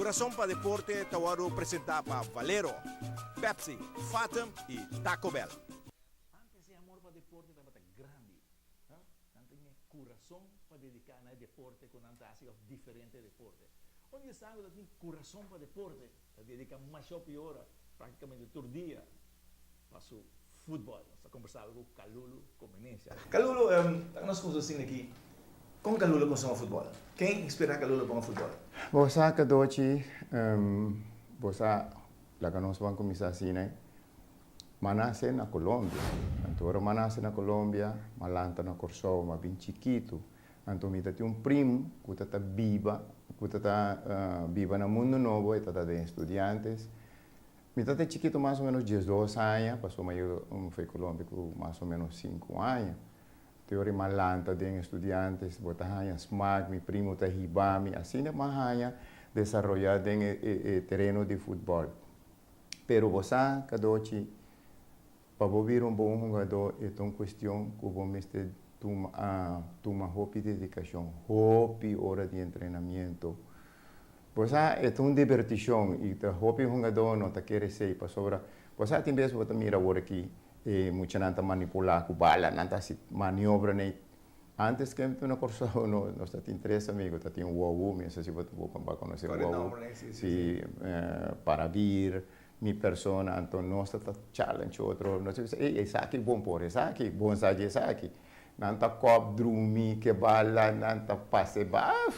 Kurason pa Deporte ta wòrdu presentá pa Valero, Pepsi, Fatum i Taco Bell. Antes e amor pa deporte tabata grandi. Nan tin e kurason pa dediká na e deporte ku nan ta hasi òf diferente deporte. Un di esnan ku ta tin kurason pa deporte ta dediká masha hopi ora, práktikamente tur dia, pa su futbòl. Nos ta kombersá awe ku Kalulu Comenencia. Kalulu, ta nos kumsa asina aki. Kon Kalulu kumsa hunga futbòl? Ken inspirá Kalulu pa hunga futbòl? Bo sa Kadochi, bo sa laga nos ban kuminsá asina. M'a nase na Colombia. Anto ora m'a nase na Colombia, m'a lanta na Kòrsou, m'a bin chikitu. Anto mi ta tin un primu ku ta ta biba, ku ta ta biba na Mundo Nobo, e ta ta den Estudiantes. Mi ta ta chikitu mas o menos diesdos aña, pasobra m'a yega foi Colombia ku mas o menos sinku aña. Te ora m'a lanta den Estudiantes, bo ta haña smak, mi primu ta hiba mi, asina m'a haña desaroyá den e tereno di futbòl. Pero bo sa, Kadochi, pa bo bira un bon hungadó e ta un kuestion ku bo mester tuma tuma hopi dedikashon, hopi ora di entrenamiento. Bo sa, e ta un dibertishon i ta hopi hungadó no ta kere esei pasobra bo sa tin bes bo ta mira awor aki e muchanan ta manipulá ku bala, nan ta hasi maniobra nei. Antes ke mi na Kòrsou no nos ta tin tres amigo, ta tin Wowo, mi no sa si bo bo a konosé Wowo, si Parabir, mi persona, anto nos ta ta challenge otro, nos ta bisa ey esaki bon por esaki, bon sa di esaki. Nan ta kòp drumi ke bala, nan ta pasa e bala,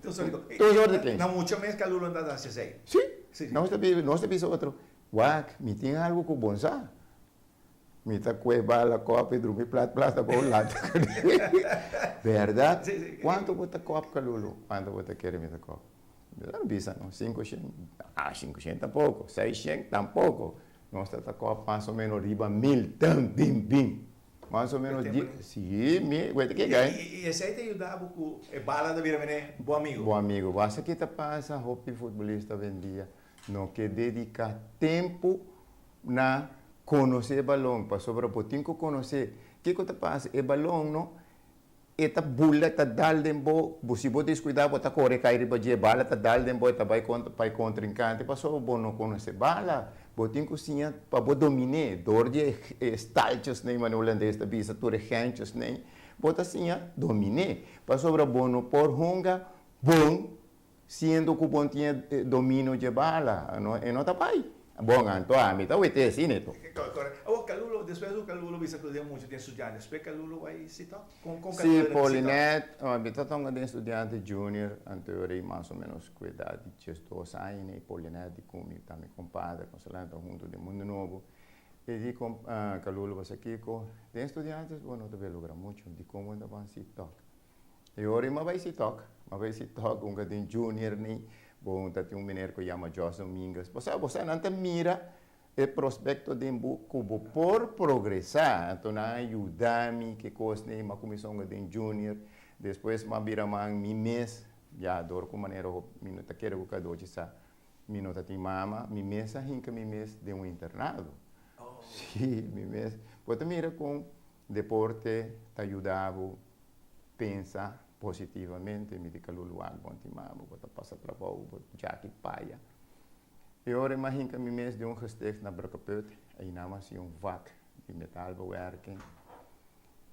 tur sort di kens. Na mucha mes Kalulu nan ta hasi esei? Si, nos ta nos ta bisa otro, wak mi tin algu ku bon sa. Mi ta kue bala kòp i drumi plat plat abou lanta kuné. Bèrdat? Kuantu bo ta kòp Kalulu? Kuantu bo ta kere mi ta kòp? Mi ta bisa no, sinku shen. Ah, sinku shen tampoko, seis shen tampoko. Nos ta ta kòp mas o ménos riba mil, tan, bim, bim. Mas o ménos di, si, mi, wete ke gai. I esei ta yuda bo ku e bala ta bira mene bo amigu? Bo amigu. Bo a sa ke ta pasa hopi futbolista awendia no ke dediká tempu na konosé e balon pasobra bo tin ku konosé kiko ta pasa e balon no e ta bula ta dal den bo bo si bo deskuidá bo ta kore kai riba dje bala ta dal den bo e ta bai kontra pa e kontrinkante pasobra bo no konosé bala bo tin ku siña pa bo dominé dor di e staltjesnan manera hulandes ta bisa tur e gentjesnan bo ta siña dominé pasobra bo no por hunga bon Siendo cu bon tin e dominio dje bala, no, e no ta bai. Bon, anto ami ta wete asina e to. Correcto. Awor Calulo, despues cu Calulo bisa cu den mucho den studiante, despues Calulo bai Sitòk? Con, con Si, Calulo den Sitòk? Polinet, mi ta tonga den studiante junior, anto e ora ei mas o menos cu edad di diesdos aña, ne, Polinet di cu mi ta mi compadre, nos a lanta hunto den Mundo Nobo. E di con, Calulo, bo sa kico? Den studiantes bo no ta bay logra mucho, dicon bo no ta ban Sitòk? E ora m'a bai si tok, m'a bai si tok un den junior ni, bo ta tin un meneer ku yama Jos Dominguez. Bo sa, bo sa nan ta mira e prospecto den bo ku bo por progresá. Anto nan a yuda mi ke kos nei, m'a kuminsá hunga den junior. Despues m'a bira man mi mes, ya dor ku manera hopi mi no ta kere ku Kadochi sa, mi no ta tin mama, mi mes a hinka mi mes den un internado. Sí, mi mes. Bo ta mira kon deporte ta yuda bo pensa positivamente, mi di Kalulu wak bon tin mama, bo ta pasa trabou, bo djaki paya. E ora e mahinka mi mes den un gesticht na Brakkeput, einan mi hasi un vak di metaalbewerking.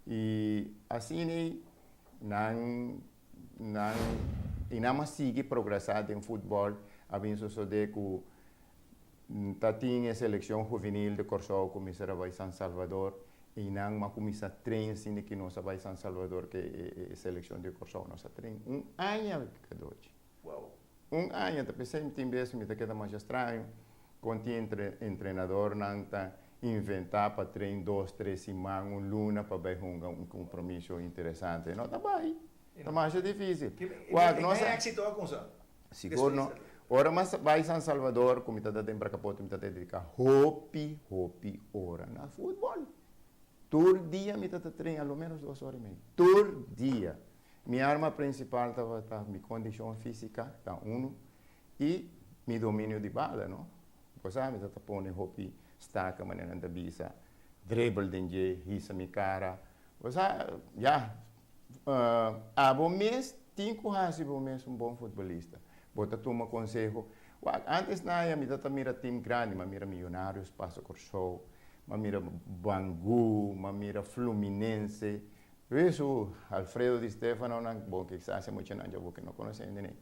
I asina ei nan nan einan mi a sigui progresá den futbòl, a bin sosodé ku ta tin e selekshon huvenil di Kòrsou ku mester a bai San Salvador. Einan m'a kuminsá train asina ki nos a bai San Salvador ke e selekshon di Kòrsou. Nos a train un aña Kadochi. Un aña. Ta p'esei tin bes mi ta keda masha straño kon tin entrenadornan ta inventá pa train dos, tres siman, un luna pa bai hunga un kompromiso interesante. No ta bai. Ta masha difísil. Wak, nos a. Éxito a kumsa. Sigur no. Ora mas bai San Salvador ku mi ta ta den Brakapoto mi ta dediká hopi hopi ora na futbòl. Tur dia mi ta ta train a lo ménos dos ora i mei. Tur dia. Mi arma prinsipal tabata mi kondishon físika, ta unu, i mi dominio di bala, no. Bo sa mi ta ta pone hopi staka manera nan ta bisa, dribble den dje, hisa mi kara. Bo sa, ya, abo mes tin ku hasi bo mes un bon futbolista. Bo ta tuma konseho. Wak, antes na ya mi ta ta mira team grandi, m'a mira Millonarios pasa Kòrsou, m'a mira Bangu, m'a mira Fluminense. Wesu, Alfredo Di Stefano nan, bon kisas e muchanan dja bo ke no konosé hende nei.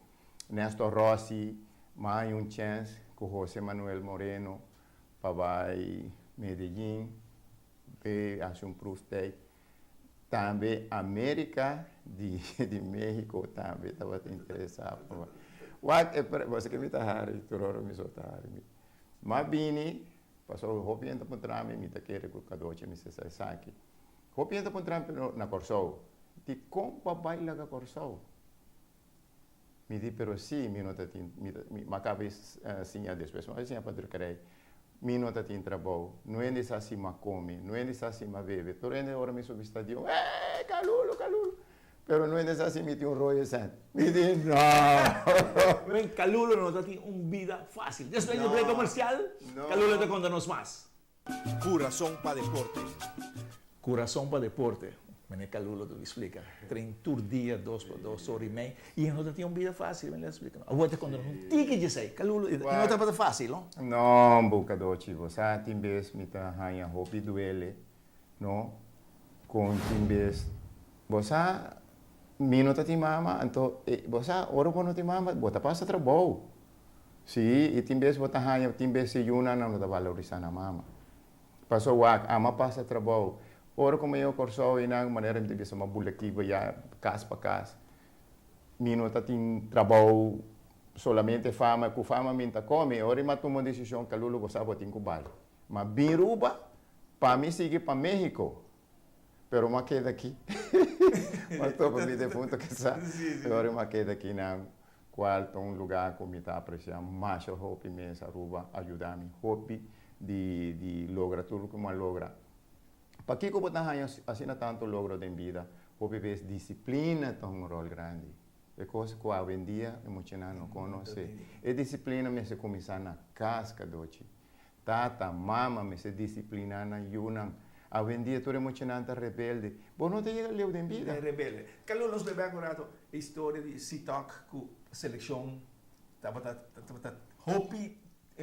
Nestor Rossi, m'a haña un chèns ku Jose Manuel Moreno pa bai Medellin, be hasi un proeftijd. Tambe America di di Mexico tambe tabata interesá pa bai. Wak e pre, bo sa ke mi ta hari, tur ora mi so ta hari mi. M'a bini, pasobra hopi hende ta puntra mi, mi ta kere ku kadochi mi sa esaki. Hopi hende ta puntra mi pero na Kòrsou, dikon bo a bai laga Kòrsou? Mi di, pero si mi no ta tin, mi ta, mi a kaba siña despues, mi a siña pa drukkerij, mi no ta tin trabou, no hende sa si mi a kome, no hende sa si mi a bebe, tur hende ora mi subi stadion, eh, Kalulu, Kalulu, pero no hende sa si mi tin un royo sènt. Mi di, no. Men Kalulu no ta tin un bida fásil. Despues di break komersial, Kalulu ta konta nos mas. Kurason pa deporte. Kurason pa deporte, Meneer Calulo ta splika. Train tur dia dos pa dos ora i mei i e no ta tin un bida fásil, meneer a splika. Awor ta konta nos un tiki djesei. Calulo, e no tabata fásil, no? No, Bucadochi, bo sa tin bes mi ta haña hopi duele, no? Kon tin bes, bo sa mi no ta tin mama, anto bo sa ora bo no tin mama bo ta pasa trabou. Sí, i tin bes bo ta haña, tin bes si yunan nan no ta valorisá nan mama. Paso wak, ama pasa trabou. Ora ku mi yega Kòrsou i nan manera mi ta bisa mi a bula kiba ya kas pa kas. Mi no ta tin trabou solamente fama, ku fama mi ta kome. Ora mi a tuma un desishon, Calulo bo sa bo tin ku bai. Ma bin Ruba pa mi sigui pa Mexico. Pero mi a keda aki. Mi a topa mi defunto kisas. Ora mi a keda aki nan Cual ta un lugar cu mi ta aprecia masha hopi mes Aruba a yuda mi hopi di di logra tur loke mi a logra. Pakico bo ta haña asina tanto logro den bida? Hopi bes disciplina ta un rol grandi. E cos cu awendia e muchanan no conoce. E disciplina mester cuminsa na cas, Cadochi. Tata, mama mester disciplina nan yunan. Awendia tur e muchanan ta rebelde. Bo no ta yega leu den bida. Rebelde. Calor nos bebe un rato e historia di Sitok cu seleccion tabata tabata hopi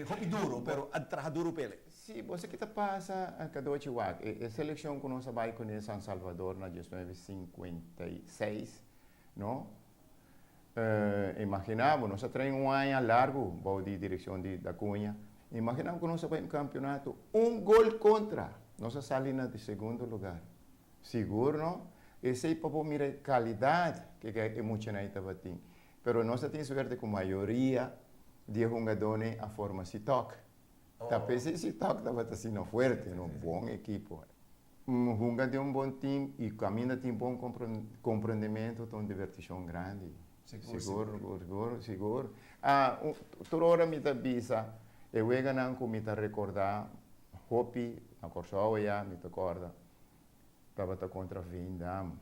hopi duro pero a traha duro p'ele. Si, bo sa ki ta pasa Cadochi wak e seleccion cu nos a bay cune San Salvador na 1956 no Imagina bo, nos a train un aña largu bou di direccion di Da Cunha. Imagina bo cu nos a bai un campeonato, un gol contra, nos a sali na di segundo lugar. Sigur no? Esey pa bo mira e calidad cu e muchanan ey tabatin. Pero nos a tin suerte cu mayoria di e hungadónan a forma Sitok. Ta p'esey Sitok tabata asina fuerte, no? Bon ekipo. Hunga den un bon team y caminda tin bon comprendemento ta un diverticion grandi. Sigur, sigur, sigur. Ah, tur ora mi ta bisa e weganan cu mi ta recorda hopi na Corsou aya mi ta corda tabata contra Veendam.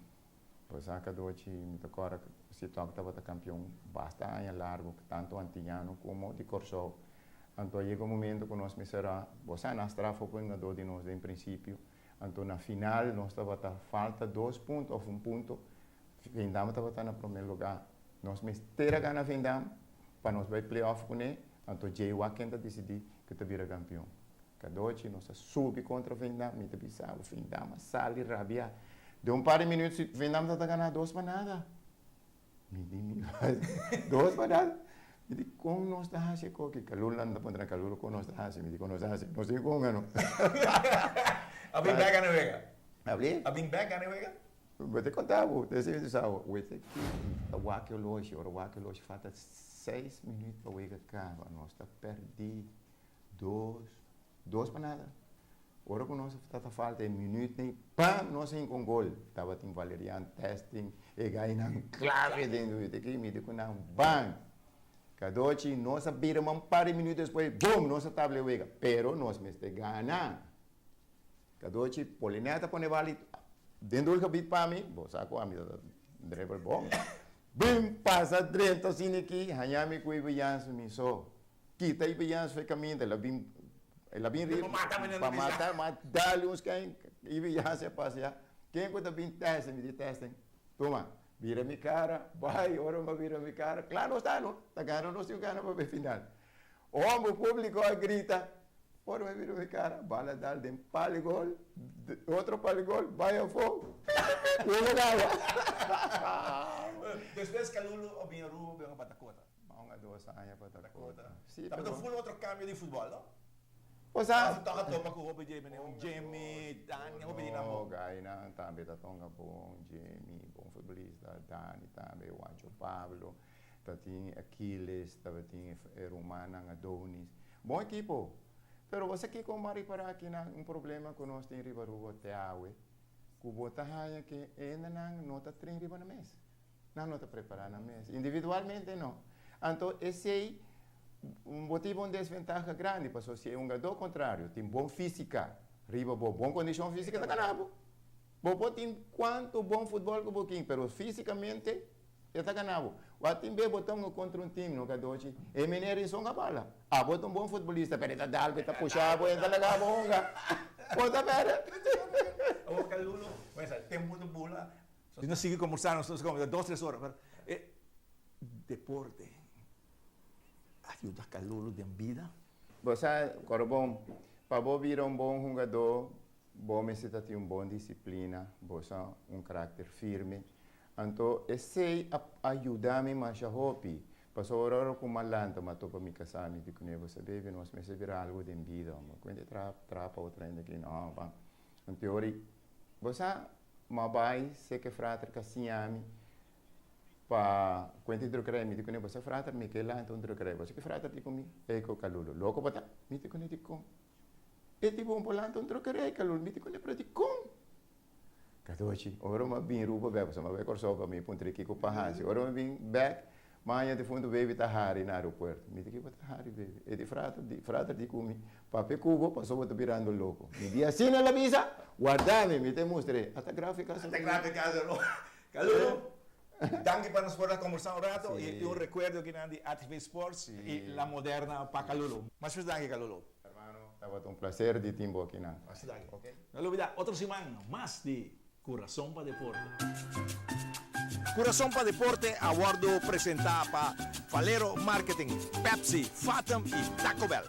Bo sa cadochi mi ta corda si tok tabata campeon basta aña largo tanto Antillano como di Corsou. Anto a yega un momento ku nos mester a, bo sa nan straf hopi hungadó di nos den prinsipio, anto na final nos tabata falta dos punto òf un punto, Veendam tabata na promé lugá. Nos mester a gana Veendam pa nos bai play-off kuné, anto Jay Waken ta disidí ku ta bira kampion. Kadochi nos a subi kontra Veendam, mi ta bisa bo Veendam a sali rabiá. Den un par di minüt Veendam tabata gana dos pa nada. Mi di mi dos pa nada. Mi di kon nos ta hasi e koki? Kalul nan ta puntra Kalul kon nos ta hasi? Mi di kon nos ta hasi? Nos tin ku hunga no. A bin bek gana e wega? A bin? A bin bek gana e wega? Bo ta konta bo, ta esei mi ta sa wete ki ta wak e oloshi, ora wak e oloshi falta seis minüt pa wega kaba, nos ta pèrdí dos, dos pa nada. Ora ku nos ta ta falta e minüt nei, pam! Nos a hinka un gol. Tabatin Valerian testing, e gainan klave den su wete ki mi di ku nan bang! Kadochi nos a bira ma un par di minüt despues, bum! Nos a tabla e wega. Pero nos mester gana. Kadochi, Polinet a pone bal den dul gebied pa mi, bo sa ku ami ta dribble bon. Bum! Pasa drenta asina aki, haña mi ku e Villansu mi so. Kita i Villansu fe kaminda, el a bin El a bin riba pa mata, ma dal un sken i Villansu a pasa ya. Ken ku ta bin testing? Mi di testing. Tuma. Bira mi kara, bai, ora mi a bira mi kara, kla nos ta no, ta gana nos tin gana pa bai final. Homber públiko a grita, ora mi a bira mi kara, bala a dal den pal gol, otro pal gol, bai afó, pit, pit, nos a gana. Despues Kalulu a bin Aruba bin a Batakota. Un a dos aña pa Dakota. Sí, Tabata un full otro cambio di futbol, no? O sa. Of toch a topa cu hopi dje mene un Jimmy, Dani, hopi di nan No, bon. gainan tambe ta tonga bon, Jimmy, bon futbolista, Dani tambe, Juancho Pablo, tatin Aquiles, tabatin e rumannan Adonis. Bon ekipo. Pero bo sa kico m'a ripara akinan un problema cu nos tin riba Aruba te awe, cu bo ta haña ke hendenan no ta train riba nan mes. Nan no ta prepará nan mes. Individualmente no. Anto esei bo tin un desventaha grandi pasobra si e hungadó kontrario tin bon físika riba bo, bon kondishon físika ta gana bo. Bo por tin kuantu bon futbòl ku bo kin pero físikamente e ta gana bo. Wak tin be bo ta hunga kontra un tim no kadochi e meneer in songa bala. Abo ta un bon futbolista pero e ta dal bo, e ta pusha bo, e ta laga bo hunga. Bo ta pèrdè. Awor Kalulo, tempu ta bula. Si nos sigui kombersá nos ta kombersá dos tres ora pero e deporte a yuda Kalulu den bida. Bo sa kòrda bon, pa bo bira un bon hungadó bo mester ta tin un bon disiplina, bo sa un karakter firme. Anto esei a a yuda mi masha hopi, pasobra ora ku m'a lanta m'a topa mi kasá mi di kuné bo sa baby nos mester bira algu den bida homber, kuenta e traha traha pa otro hende aki no ban. Anto ora bo sa Ma bai seke frater ka siña mi pa kuenta e drukerij. Mi di kuné, Boso frater, mi ke lanta un drukerij. Boso ke frater di ku mi? Ey ku Kalulu, Loko bo ta? Mi di kuné, Dikon? E di bo, Bo lanta un drukerij, Kalulu. Mi di kuné, Pero dikon? Kadochi, ora mi a bin Ruba bek, pasobra mi a bai Kòrsou pa mi puntra kiko pa hasi. Ora mi a bin bek, Mi haña difuntu baby ta hari na aeropuerto. Mi di ki bo ta hari baby? E di frater di, frater di ku mi, papia ku bo paso bo ta birando loko. Mi di asina el a bisa, warda mi, mi ta mustr'é. Ata grafica Ata grafica no. Calulo, danki pa nos por a kombersá un rato i un rekuerdo kinan di ATV Sports i La Moderna pa Calulo. Masha danki Calulo. Hermano, tabata un placer di tin bo akinan. Masha danki. No lubida otro siman mas di Kurason pa Deporte. Kurason pa Deporte a wòrdu presentá pa Valero Marketing, Pepsi, Fatum i Taco Bell.